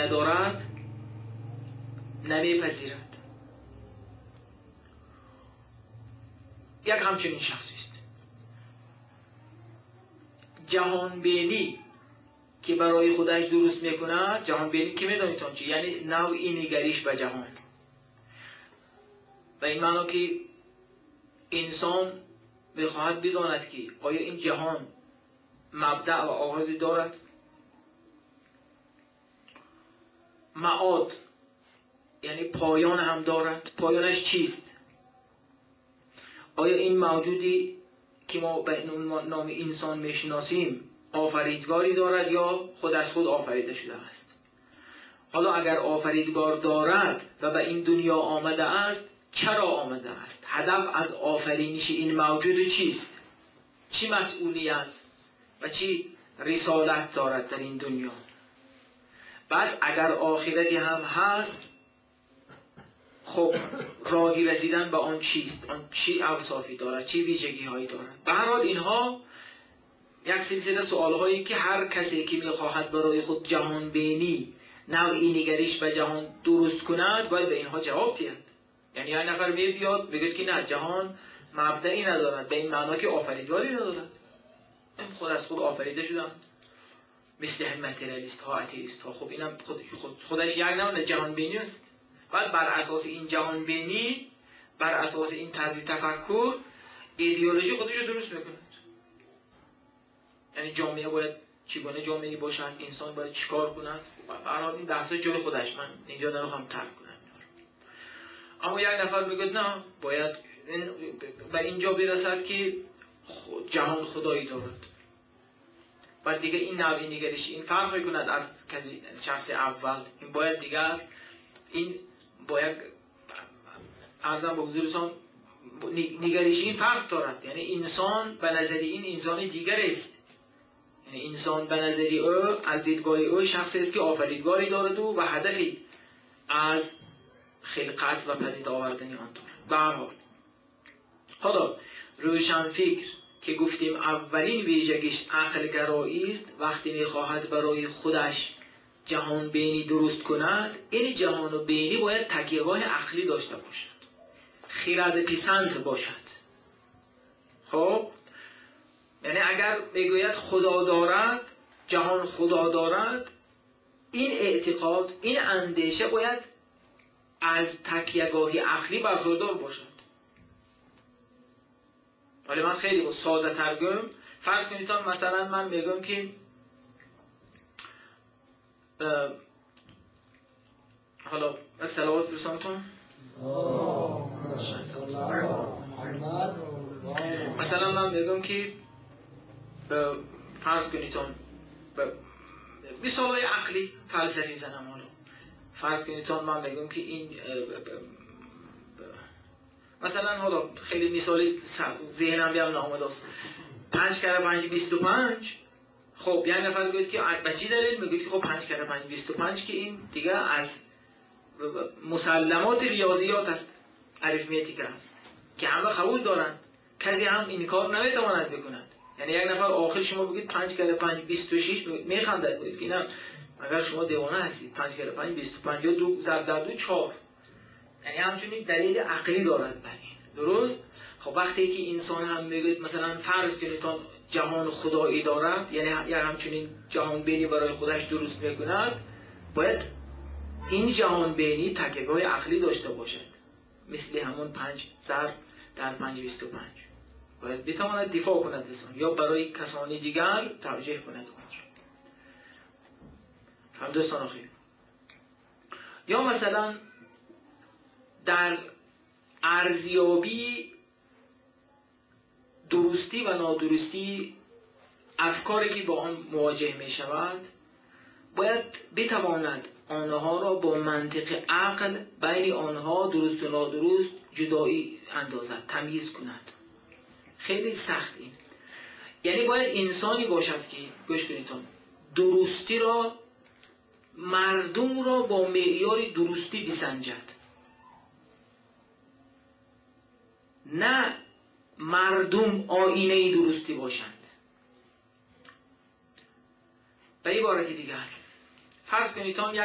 ندارد نمیپذیرد. یک همچنین شخصی است. جهان بینی که برای خودش درست میکند، جهان بینی که میدانید چی، یعنی نوعی نگریش به جهان، و این معنا که انسان میخواهد بداند که آیا این جهان مبدأ و آغازی دارد، معاد یعنی پایان هم دارد، پایانش چیست؟ آیا این موجودی که ما به نام انسان میشناسیم آفریدگاری دارد یا خود از خود آفریده شده است؟ حالا اگر آفریدگار دارد و به این دنیا آمده است، چرا آمده است؟ هدف از آفرینش این موجود چیست؟ چی مسئولیت و چی رسالت دارد در این دنیا؟ بعد اگر آخرتی هم هست، خب راهی رسیدن به آن چیست؟ آن چی اوصافی دارد؟ چی ویژگی هایی دارد؟ به هر حال اینها یک سلسله سوال هایی که هر کسی که میخواهد برای خود جهان بینی، نوعی نگریش به جهان درست کند، باید به اینها جواب دهد. یعنی یک نفر میاد میگه که نه، جهان مبدعی ندارد، به این معنا که آفریدگاری ندارد، این خود از خود آفریده شدند، مثل هم ماتریالیست ها، اتئیست ها. خب اینم خودش یک نوع جهان بینی است. بعد بر اساس این جهان بینی، بر اساس این طرز تفکر، ایدئولوژی خودش رو درست میکند. یعنی جامعه باید چگونه جامعه باشد، انسان باید چیکار کند. به هر حال این بحث جای خودش، من اینجا نمیخوام ترک کنم. اما یک نفر میگه نه، باید به اینجا برسد که جهان خدایی دارد. بعد دیگه این نوع نگرش این فرق میکند از شخص اول. این باید دیگر این باید عرضم به حضورتان نگرش این فرق دارد. یعنی انسان به نظر این انسان دیگر است. یعنی انسان به نظر او، از دیدگاه او، شخصی است که آفریدگاری دارد و هدفی از خلقت و پدید آوردن آن دارد. به هر حال حالا روشنفکر که گفتیم اولین ویژگیش عقل گرایی است، وقتی میخواهد برای خودش جهان بینی درست کند، این جهان بینی باید تکیهگاه عقلی داشته باشد، خرد پسند باشد. خب یعنی اگر بگوید خدا دارد، جهان خدا دارد، این اعتقاد، این اندیشه باید از تکیهگاهی عقلی برخوردار باشد. ولی من خیلی ساده تر گم، فرض کنید مثلا من میگم که حالا صلوات برسانتون، مثلا من میگم که فرض کنید مثال های عقلی فلسفی زنم. حالا فرض کنید من میگم که این مثلا، حالا خیلی مثالی ذهنم بیام نامده است، 5 × 5 25. خب یه نفر میگه که به چی دلیل؟ میگه که خب 5 × 5 25 که این دیگه از مسلمات ریاضیات است، arithmetic است که همه قبول دارند، کسی هم این کار نمیتواند بکند. یعنی یک نفر آخر شما بگید 5 × 5 26، میخندد، بگید که نه مگر شما دیوانه هستید، 5 × 5 25 یا 2 ضرب در 2 4. یعنی همچنین دلیل عقلی دارد بر این. درست؟ خب وقتی که انسان هم میگه مثلا فرض کنید جهان خدایی دارد، یعنی همچنین جهان بینی برای خودش درست میکند، باید این جهان بینی تکیهگاه عقلی داشته باشد، مثل همون 5 ضرب در 5 25. باید بتواند دفاع کند انسان یا برای کسانی دیگر توجیه کند. هم دوستان آخیر، یا مثلا در ارزیابی درستی و نادرستی افکاری که با آن مواجه می شود، باید بتواند آنها را با منطق عقل بین آنها درست و نادرست جدایی اندازد، تمیز کند. خیلی سخت این. یعنی باید انسانی باشد که گوش کنید، درستی را، مردم را با معیار درستی بسنجد، نه مردم آینه درستی باشند. به عبارت دیگر فرض کنید یک